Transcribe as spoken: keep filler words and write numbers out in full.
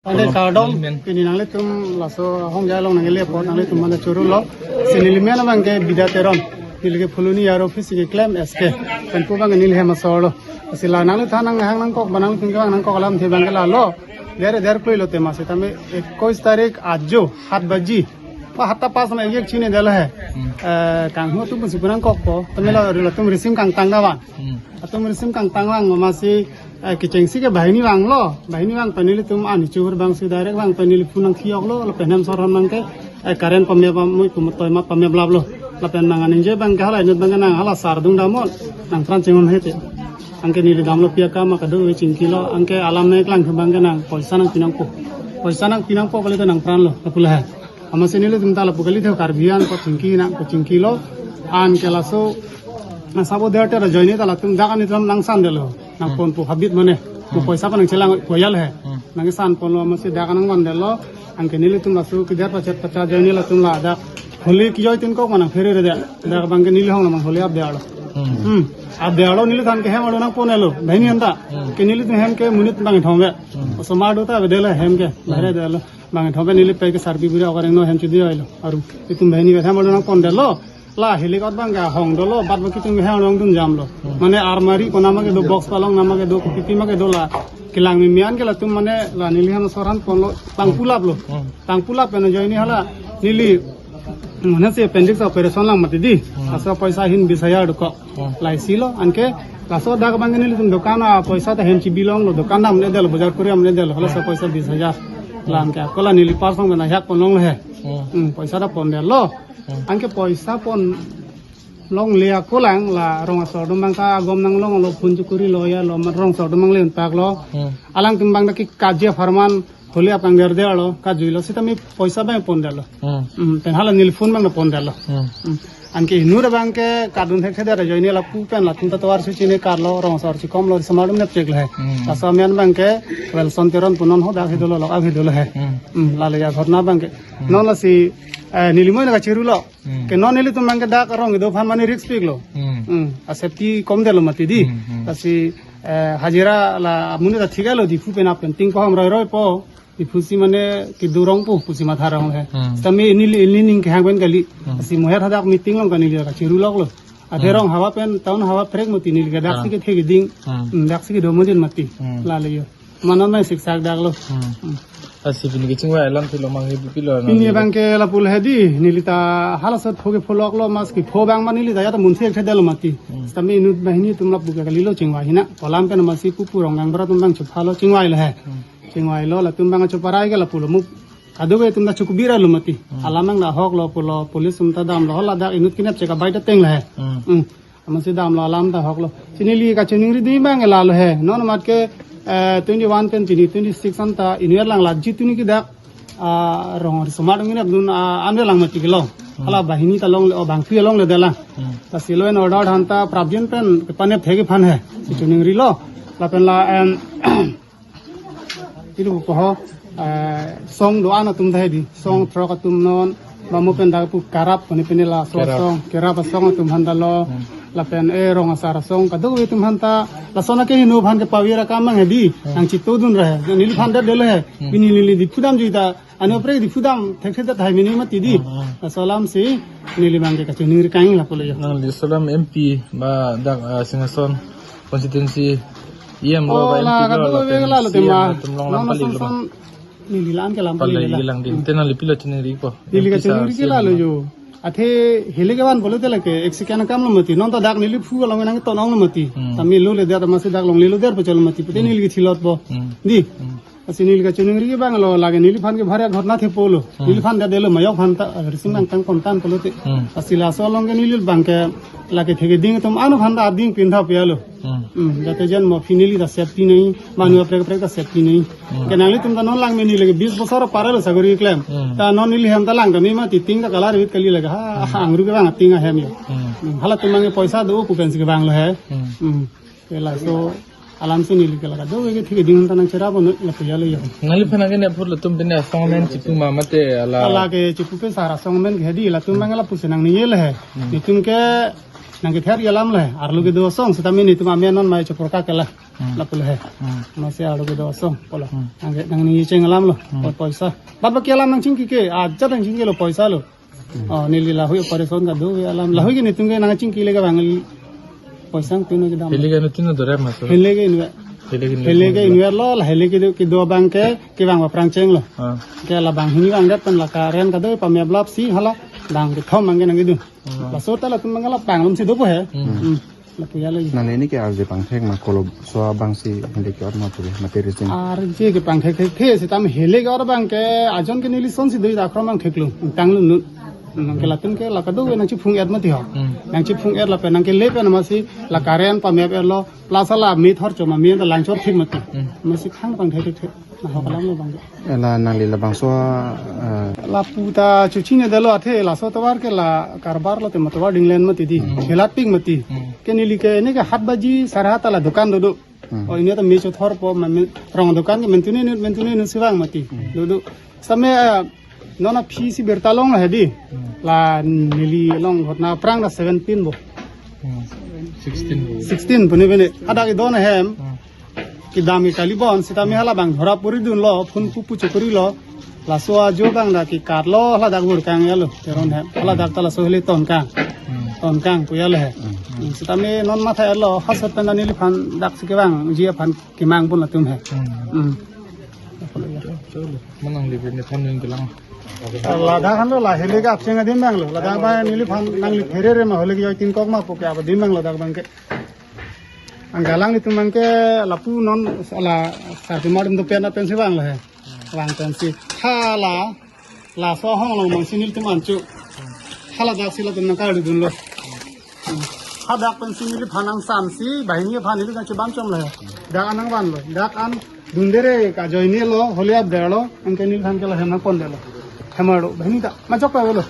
Tangte kardom, pini nanglitum laso ahongjai along nangkele apot nanglitum mane choro lo. Si neli men abangke Bida Teron. Neli ke Phuloni R O office keklem S K. Pen pu abangke neli hem asor lo. Si la nanglithan nanghang nangkok ba nanglitum kevang nangkok alamthe abangke lalo. Der der klui lo tema setame ekuis tarik ajo hat baji. Pa hatta pas ma ek chini delo he. Hmm. Eh, kanghu atum pusi pu nangkokpo. Tame la latum risim kangtang da vang. Hmm. Latum risim kangtang vang ma si, eh, kechengsi ke banghini vanglo. Banghini vang pen nelitum ani chuhur abangsi direct vang pen neli phone nangthiok lo, lapen hem asor abangke, eh, current pamep amui pu mutoi ma pamep lap lo. Lapen nang aningje abangke hala inut abangke nang hala sar dung damnon. Nangpran chinghon hete. Anke neli damlo pi akam ma kadokave chingki lo. Anke alam nangklang abangke nang poisa nangpi nangpo. Poisa nangpi nangpo kali te nangpran lo. Lapu lo he. Amatsi nelitum ta lapu kali the Karbi an ko chingki nang ko chingki lo. Anke laso na sabo der ter ajoine ta latum dak ani tram nangsan delo. Nangponpo habit mane. Mo Hmm. poisa pa nangchelang koyal he. Hmm. Nangkesan ponlo amatsi dak nangvan delo. Anke nelitum laso kider pachet pacha ajoine latum ladak Holi kijoi tin kok ma nangphere re de. Dak abangke neli hong lamang Holi ap de arlo. Hmm. Hmm. Ap de arlo nelithan ke hem arlo nangpon elo. Banghini anta. Hmm. Ke nelitum hem ke monit bang thombe. Hmm. Osomar do ta ave delo hem ke. Bahre delo. Bang thombe neli pai ke sarpi buri okareng no hem chidi oilo. Aru itum banghini ke hem arlo nangpon delo. La helikot abangke hong dolo, bat baki tum hem arlo nangdun jamlo. Hmm. Mane armari ko nama ke do, box palong nama ke do, kopi pi ma ke do la. Kelang mimian ke latum mane la neli hem asor aphan ponlo, tang Hmm. pulap lo. Hmm. Tang pulap pen ajoine hala neli mane si appendix operation lang mati di. Hmm. Laso poisa hin bis hajar dokok. Hmm. Laisi lo anke laso dak abangke nelitum dokan apoisa ta hem chibi longlo, dokan dam ne delo, bojar kuri am ne delo, laso Hmm. poisa bis hajar. Lang ke ako la neli parsong pen ahak pon longlo he. Hmm. Hmm, poisa ta pon delo. Hmm. Anke poisa pon longle ako lang la rong asor atum abang ta agom nanglonglo, phone chukuri lo ya lo, mat rong asor atum abang le untak lo. Hmm. Alangtum abang ta ke kaji apharman Holi ap kangder de arlo, kajui lo, setame poisa abang pon delo. Hmm. Hmm, pen hala neli phone abang pon delo. Hmm. Hmm. Anke inut abangke kadun thekthe der ajoine lapu pen latum ta tovar si chini karlo, rong asor chikom lo, osomar atum nepchek lo he. Hmm. Laso amen abangke Wilson Teron pu non ho dak he dolo, lok ap he dolo he. Hmm. Hmm, lale ya ghotona abangke. Hmm. Non lasi, eh, neli moi na kachiru lo. Hmm. Ke non nelitum abangke dak arong kedo aphan mane risk pik lo. Hmm. Hmm. A safety kom delo mati di. Hmm, hmm. Lasi, eh, hajira la amonit ta thik lo Diphu pen ap pen ting poham roi roi po. Diphu si mane kedo rong po pusi matha rong he. Hmm. Setame neli neli ning kehang pen kali. Hmm. Lasi moher hadak meeting along ka neli kachiru lok lo. Athe Hmm. rong hawa pen town hawa prek mati neli ke dak Ah. si kethe keding. Hmm. Hmm, dak si kedo mo din mati. Hmm. Lale yo. Manon mai siksak dak lo. Hmm. Hmm. Lasi pini kechingvai alamthe lo mang he pilo Pini nang abangke lapu lo he di, neli ta hala sot pho kepho lok lo, maski pho abang ma neli ta ya ta munsi ek thedel mati. Hmm. Setame inut banghini atum lapu ke kali lo chingvai hina. Kolam pen amatsi pupu rong gang bra atum abang chupha lo chingvai lo he. Hmm. Chingvai lo latum abang chuparai ke lapu lo mu. Kadokave atum ta chukubira lo mati. Hmm. Alam abang ta hok lo pulo, police atum ta damlo, hala dak inut kenepchek abai ta teng lo he. Hmm. Hmm. Amatsi damlo alam ta hok lo. Si neli kachiningri di abang ke lalo he. Non amat ke, eh, twenty-one pen pini twenty-six anta inut lang la ji tuni ke dak, ah, rong osomar atum inut dun, ah, anve lang mati ke lo. Hmm. Hala banghini ta longle, o bangpi longle de lang. Hmm. Lasi law and order atum ta prapjin pen kepanep thek aphan he. Si chiningri lo. Lapen la, em, Ilu poho, eh, song do-an atum ta he di. Song Hmm. throk atum non, bamo pen dak pu karap, poni peni laso Karap. song, karap asong atum aphan ta lo, Hmm. lapen e rong asar asong, kadokave atum aphan ta, laso na ke hinu aphan kepavir akam abang he di, Hmm. nangchitudun ra he, neliphan ta delo he, Hmm. pini neli Diphu damjui ta, ano pre Diphu dam, thekthe ta thai mini mati di. Hmm, hmm. Laso alam si, neli abangke kachiningri kang lapu lo yo. Nangli laso alam M P, ba dak, ah, Singhason constituency, E M lo, Oh, ba la, M P lo, kadokave lapen la lo C M tema. atum along Non lam pali lo ma. Son, neli la-an ke lam Pali pali la. lang din. Hmm. Te nangli pilo chiningri po. Neli M P kachiningri sa ke C M lalo lo. yo. Athe hele kevan pulote lake, ek second akam lo mati. Non ta dak neli phu along nangton ong lo mati. Hmm. Tame lo le der, amatsi dak longle lo der pachal mati. Pute Hmm. neli kethilot po. Hmm. Di. Hmm. Lasi neli kachiningri ke abang lo, lake neliphan ke bhari ghotona thepo lo. Hmm. Neliphan ta delo mayok aphan ta, eh, risim Hmm. nangtang pontan pulote. Hmm. Lasi laso along ke neli abangke lake theke ding atum ano aphan ta ading pindha pia lo. Hmm. Hmm, jate jan mo phi neli ta safety nai, manu Hmm. aprek aprek ta safety nai. Hmm. Ke nanglitum ta non lang meni lake bis bosor apar lo sagori klem. Hmm. Ta non neli hem ta lang kami mati ting ta kalar vit kali lake ha, Hmm. ha angru ke abang ting ahem yo. Hmm. Hmm, hala atum abangke poisa do pu pensi ke abang lo he. Hmm. Hmm. Ke laso alam si neli ke la kadokave theke ding ta nangcherap lo lapu ya lo yo. Nangliphan ke ne phur latum pine asong amen chipu ma mate hala. Hala ke chipu pen sar asong amen ke di latum abangke lapusi nangningje lo he. Hmm. Netum ke nangkether alam le, arlo kedo asong, sitame netum amen non mai chepur ka kela. Hmm. Lapu le he. Hmm. Masi arlo kedo asong, pulo. Hmm. Nangke, nangning cheng alam lo, Hmm. po-, poisa. Bad baki alam nangchingki ke, ajat nangchingki lo poisa lo. Hmm. Oh, neli lahui operation kado alam. Lahui ke netum ke nangchingki le kevang poisa pino kedam. Heli ke netum do re mas. Heli ke inve. Heli ke Heli ke inve lo, la heli ke do, kedo abang ke, kevang aphrang cheng lo. Ah. Ke labang hini vangdet pen la current kado pamep lap si hala, dang kethom abang ke nangkedun. Hmm. Laso ta latum abang ke lapang lum si dopo he. Hmm. Hmm. Lapu ya lo. Nangli neli ke arje pangthek ma kolo so abang si heli ke-ot ma pu mate reason. Arje kepangthek thek the sitame heli ke-ot abang ke ajon ke neli asonsi do, dak akhrom abang thek lo. Tang lo nu. Nangke latum ke la kado nangchiphung-et mati ho. Hmm. Nangchiphung-et lapen nangkele pen masi la current pamep-et lo. Plus la methor choma mi ta langchor thik mati. Hmm. Masi khang pangthek thek thek. Nahok alam lo abang. Ela nangli labangso, eh, Lapu ta chuchine dalo athe laso tovar ke la karbar lo te ma tovar dinglen mati di. Hmm. Helat pik mati. Hmm. Ke neli ke ne ke hat baji sar hat ta la dukan dodo. Hmm. Oh, ini ta me chothorpo ma me rong dukan ke mentune inut, mentune inut si vang mati. Hmm. Dodo. Sitame, eh, non aphi si birta long la he di. Hmm. La neli long ghotna aphrang ta seventeen bo. Hmm. Sixteen. Sixteen pune pune. Hadak idon ahem. Hmm. Kedam ke kali bon, sitame hala abang dhora puri dun lo, phun pupu chukuri lo. Laso ajo abang dak kekat lo, hala dak bur kang ya lo, Teron hem. Hala dak ta laso heli ton kang. Hmm. Ton kang pu ya lo he. Hmm. Hmm, sitame non matha lo, ha sot pen neliphan dak si kevang, ji aphan kemang pon latum he. Hmm. Hmm. Cholo, manang live nephan nung kelang. Ladak han lo la heli ke apcheng adim abang lo. Ladak abang neliphan nangli phere re ma heli ke joi tin kok ma pu ke adim abang lo dak abang ke. Anggalang netum abang ke lapu non la sarpi mar dum pen pen si vang lo he. Vang pen si. Hala, laso ahong along abang si nelitum anchu. Hala dak si latum nangkardu dun lo. Hadak pen si neliphan angsam si, banghini aphan neli nangchebam chom lo he. Dak an nangvan lo. Dak an dunde re kajoine lo, holi ap der lo, anke neliphan ke la hem nangpon der lo. Hemar lo, banghini ta, majok pa lo.